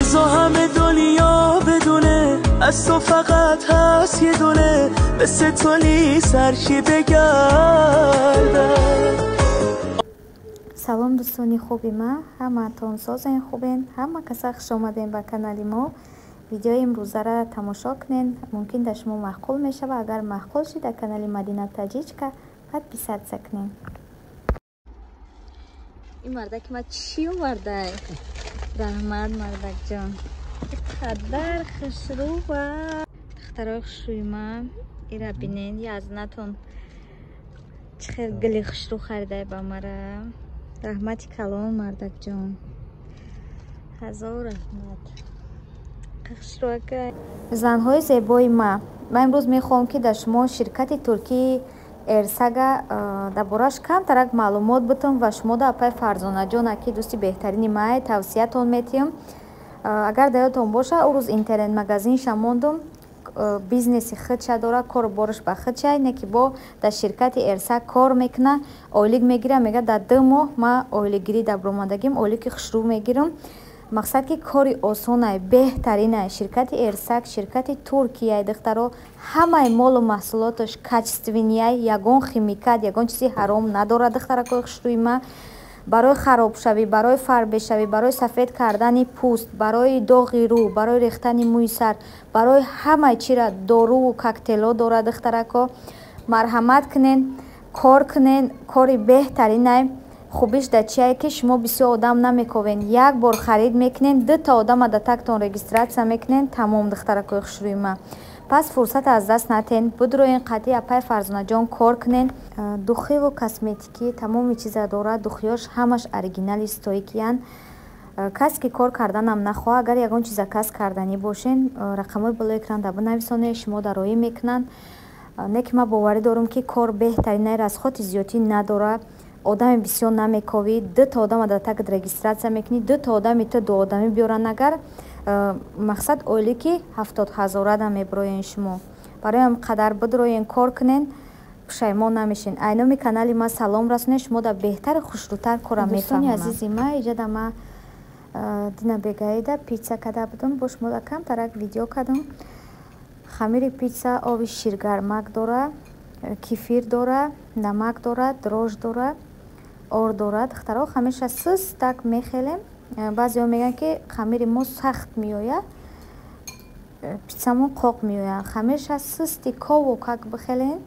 بزا همه دنیا بدونه از تو فقط هست یه دونه، مثل تو نیست هرچی بگردم. Салом, дӯстони хуби ма, ҳамаатон созен, хубен? Ҳама каса хуш омадем ба канали мо. Видеои имрӯзара тамошо кунен, мумкин дар шумо маъқул мешава. Агар маъқул шид, дар канали Мадина Таҷичка подписаться кунен. Ин мардаки ма чӣ овардай? Раҳмат, мардакҷон, қадар хушрӯва. Духтарои хушрӯи ма, ира бинен, язнатон чӣ хел гили хушрӯ харидай ба мара. Раҳмати калон, мардакҷон, ҳазор раҳмат, хушрӯака. Занҳои зебои ма, ман имрӯз мехоҳам, ки дар шумо ширкати туркии Эрсага дар бораш камтарак маълумот бутам ва шумо да апай Фарзонаҷона, ки дӯсти беҳтарини май, тавсиятон метиҳам. Агар дар ёдтон боша, ӯ рӯз интернет-магазинша мондум. Бизнеси худша дора, кору бораш ба худша, не ки бо дар ширкати Эрсаг кор мекуна, ойлик мегира. Мега, дар 2 моҳ ма ойликгирӣ дар баромадагим, ойлики хушрӯ мегирам. Мақсад, ки кори осонай, беҳтаринай. Ширкати Эрсак ширкати туркияй, духтаро. Ҳамаи молу маҳсулоташ качественный яй, ягон химикат, ягон чизи ҳаром надорад. Духтаракои хушрӯи ма, барои харобшавӣ, барои фарбешавӣ, барои сафед кардани пӯст, барои доғи рӯ, барои рехтани мӯи сар, барои ҳамаи чира доруву коктейлҳо дорад. Духтарако, марҳамат кунен, кор кунен, кори беҳтаринай. Хубиш дар чие, ки шумо бисёр одам намековен, як бор харид мекунен, дута одама дар тактон регистрация мекунен, тамом. Духтаракои хушрӯи ма, пас фурсат аз даст натен, бидроен, қатъи апай Фарзонаҷон кор кунен. Духиву косметикӣ, тамоми чиза дорад. Духиёш ҳамаш оригинали стойкий ян. Кас ки кор карданам нахоҳ, агар ягон чиза кас карданӣ бошен, рақамҳои болои экранда бинависонед, шумо дароӣ мекунанд. Не ки ман боварӣ дорам, ки кор беҳтаринай, расходи зиёдтӣ надорад, одами бисёр намековӣ, дута одама дар такт регистрация мекунӣ, дута одами ту дуодамӣ биёранд, агар мақсад ойлики 70 ҳазорада мебироен шумо. Барои ҳам қадар бидроен, кор кунен, пушаймон намешен. Айноми канали ма салом расонед, шумо дар беҳтари хушрӯтар кора мефаҳмонанд. Азизи ма, иҷада ма дина бегаида питса када будам, бо шумо да камтарак видео кардам. Хамири питса оби ширгармак дора, кефир дора, намак дора, дрожжи дора, орд дора. Духтаро, хамирша сустак мехелем. Баъзеҳо мегӯянд, ки хамири мо сахт меояд, питсамон қоқ меояд. Хамирша сусти кову как бихелен,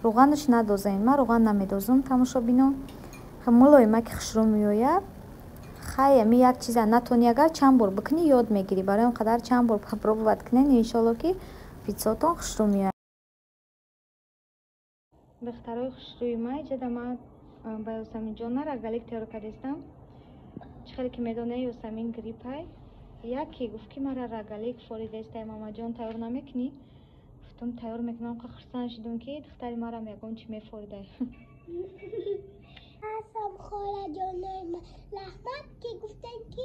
рӯғанаш надозем. Ман рӯған намедозам, тамошобинон. Мулоимаки хушрӯ меояд. Хай, ами як чиза натони, агар чанд бор бикунӣ, ёд мегирӣ. Барои он қадар чанд бор попробовать кунен, иншолло, ки питсотон хушрӯ меояд. Духтарои хушрӯи ма, иҷада ма ба Ёсаминҷон рогалик тайёр кардистам. Чӣ хеле ки медонед, Ёсамин гриппай. Яке гуфт, ки мара рогалик форидестай, мамаҷон, тайёр намекунӣ? Гуфтам, тайёр мекунам. Қа хурсанд шудум, ки духтари марам ягон чӣ мефоридай. Ҳастам, холаҷонои ман, раҳмат, ки гуфтем, ки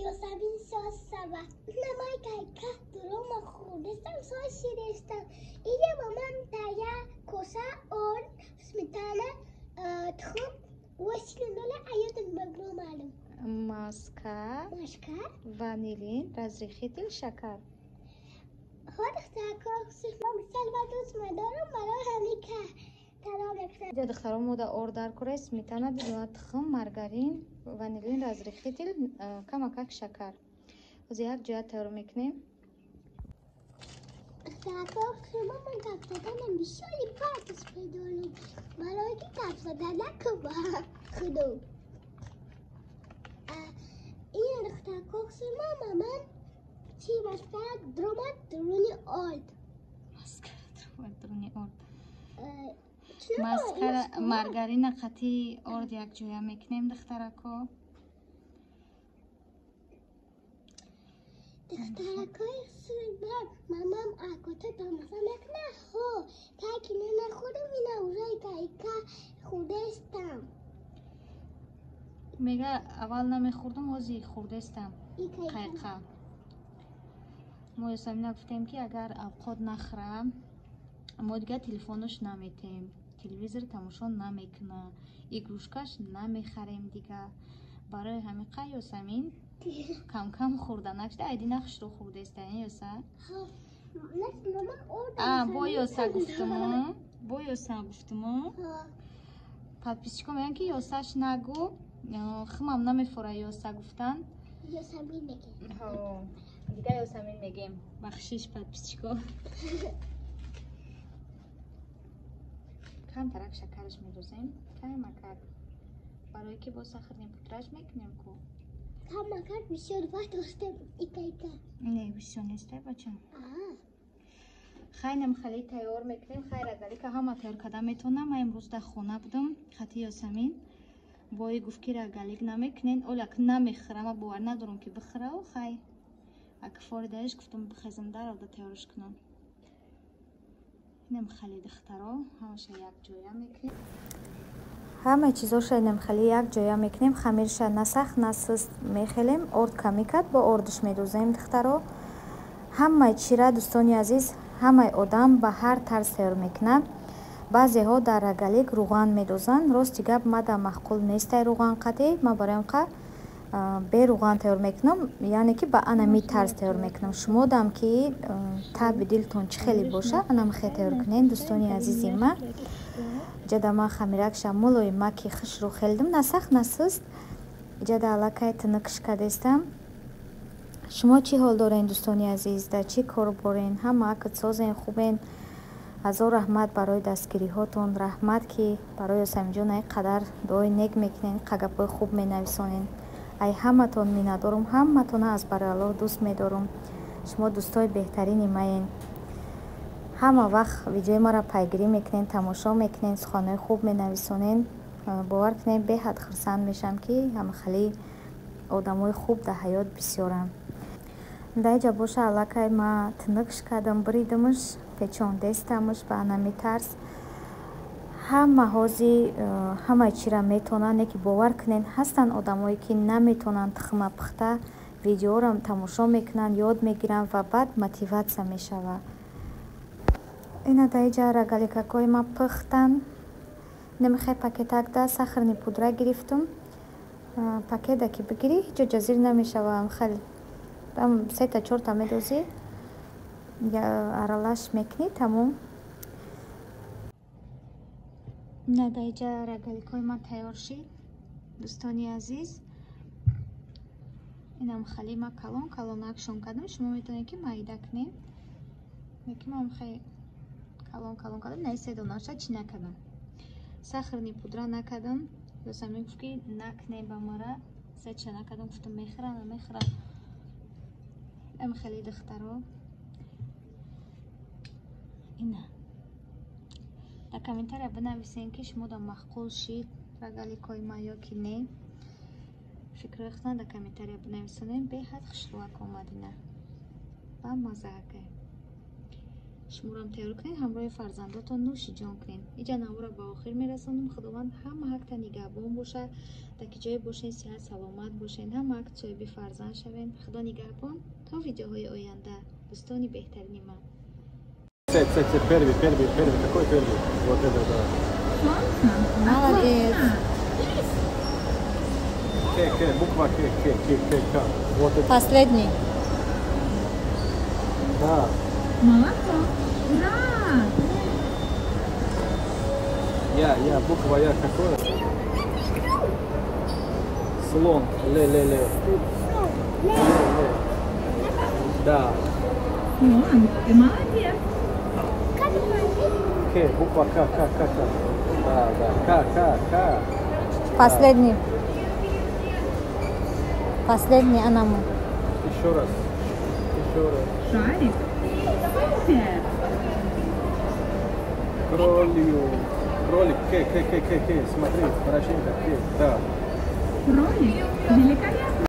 Ёсамин соз сава намай кайка дурома хӯрдестам, соз шидестам. Иҷа ба ман тая коса орд, сметана, тухм василонола аёдам багромадам. Маска. Машка. Ванилин, разрыхлитель, шакар. Ҳо, духтарако, салва дӯст медорам, барои ҳамин ка талом мекунам. Иҷа, духтаро, мо да орд дар кора, сметана, дудона тухм, маргарин, ванилин, разрыхлитель, камакак шакар. Ҳозир як ҷоя тайёр мекунем. Духтарако, шумо, ман гап заданам бисёри бад дӯст медорам, барое ки гап зада накуба худум. Ин, духтарако, шумо, ман чӣ маскара дромад дуруни орд. Маскара дромад дуруни орд. Маскара, маргарина қатъи орд якҷоя мекунем, духтарако. Духтаракои хушрӯ, мамам акота тамоша мекунад. Ҳо, кайки нахӯрдам, ина уже кайка хӯрдестам. Мега, аввал намехӯрдум, ҳозир хӯрдестам қайқа. Мо Ёсамина гуфтем, ки агар авқот нахӯра, мо дигар телефонош наметем, телевизор тамошо намекуна, игрушка ш намехарем дига. Барои ҳамин қа Ёсамин Кам-кам хӯрданак шуда, айдина хушрӯ хӯрдеста, Ёса? Бо Ёса гуфтуму, бо Ёса гуфтуму. Подписчико мегӯянд, ки Ёсаш нагу, химам намефора Ёса гуфтан. Ёсамин мегем. Дига Ёсамин мегем. Бахшиш, подписчико. Камтарак шакараш медозем, камакак. Барое ки бо сахарни пудраш мекунем ку. Камакак бисёр вақт достем ика-ика. Не, бисёр нестай, бачам. Хайнам хали тайёр мекунем. Хай, рогалика ҳама тайёр карда метавонам. Ман имрӯз дар хона будам, хати Ёсамин. Бои гуфт, ки рогалик намекунен. Оляк намехӯрам, ман бовар надорам, ки бихӯрав. Хай, ак форидаеш гуфтам, бихезам, даравда тайёрш кунам. Инам хали, духтаро, ҳамаша якҷоя мекунем. Ҳамаи чизоша инам хали якҷоя мекунем. Хамирша на сахт, на суст мехелем. Орд камӣ кард, бо ордш медозем, духтаро. Ҳамаи чира, дӯстони азиз, ҳамаи одам ба ҳар тарз тайёр мекунад. Баъзеҳо дар рогалик рӯған медозанд. Рости гап, мада маъқул нестай рӯған қатъӣ. Ман бароям қа бе рӯған тайёр мекунам, яъне ки ба анами тарз тайёр мекунам. Шумодам ки таби дилтон чӣ хеле боша, анам хе тайёр кунед, дӯстони азизи ма. Иҷада ман хамиракша мулоимаки хушрӯ хелдим, на сахт, на суст. Иҷада аллакай тинукш кардестам. Шумо чӣ ҳол дорен, дӯстони азиз? Дар чӣ кор борен? Ҳама акт созен, хубен? Ҳазор раҳмат барои дастгириҳотон. Раҳмат, ки барои Ёсаминҷон ай қадар дуои нек мекунен, гапҳои хуб менависонен. Ай ҳаматон миннатдорум, ҳаматона аз барои Аллоҳ дӯст медорум. Шумо дӯстои беҳтарини маен. Ҳама вақт видеои маро пайгирӣ мекунен, тамошо мекунен, суханҳои хуб менависонен. Бовар кунед, беҳад хурсанд мешавам, ки ҳамахали одамои хуб дар ҳаёт бисёранд. Дар иҷа боша аллакай ма тинукш кардам, буридамш, печондестамш ба анами тарз. Ҳама ҳози ҳамаи чира метавонанд, не ки бовар кунед, ҳастанд одамое, ки наметавонанд тухма пухта, видеоро тамошо мекунанд, ёд мегиранд ва баъд мотиватсия мешавад. Ина дар иҷа рогаликакҳои ма пухтанд. Намехай пакетак да сахарни пудра гирифтум. Пакета ки бигирӣ, ҳеҷ ҷо ҷазир намешава. Хеле сета чорта медозӣ, аралаш мекунӣ, тамом. На, дар иҷа рогаликҳои ман тайёр шид, дӯстони азиз. Инам хали ма калон калонакшон кардам. Шумо метавонед, ки майда кунед, лекин ман хеле калон калон кардам. На, се донаша чӣ накардам, сахарни пудра накардам. Ёсамин гуфт, ки накунем ба мара, сеча накардам. Гуфтам, мехӯра, намехӯра. Ам хеле, духтаро, ина дар комментария бинависен, ки шумо да маъқул шид рогаликҳои ман ё ки не. Фикрҳои худтон дар комментария бинависонем. Беҳад хушрӯак омад ина ба маззаакай. Шуморам тайёр кунед, ҳамроҳи фарзандотон нӯши ҷон кунед. Иҷа навора ба охир мерасонам. Худованд ҳама ҳақта нигаҳбон бошад. Дар ки ҷое бошен, сиҳат саломат бошен, ҳама ҳақт соҳиби фарзанд шавен. Худо нигаҳбон то видеоҳои оянда, дӯстони беҳтарини ман. Сядь, сядь, сядь, первый, первый, первый, какой первый? Вот это, да. Молодец. К, К, буква К, К, К, К, К. Вот это. Последний. Да. Молодцом. Ура! Я, буква Я, какое? Слон, Ле, Ле, Ле. Ле, Ле. Да. Слон, ты молодец. К, буква К, К, К, К. Да, да, К, К, К. Последний. Последний, Анаму. Еще раз. Еще раз. Шарик. Супер. Кролю. Кролик, К, К, К, К, К. Смотри, хорошенько, К, да. Кролик. Великолепно.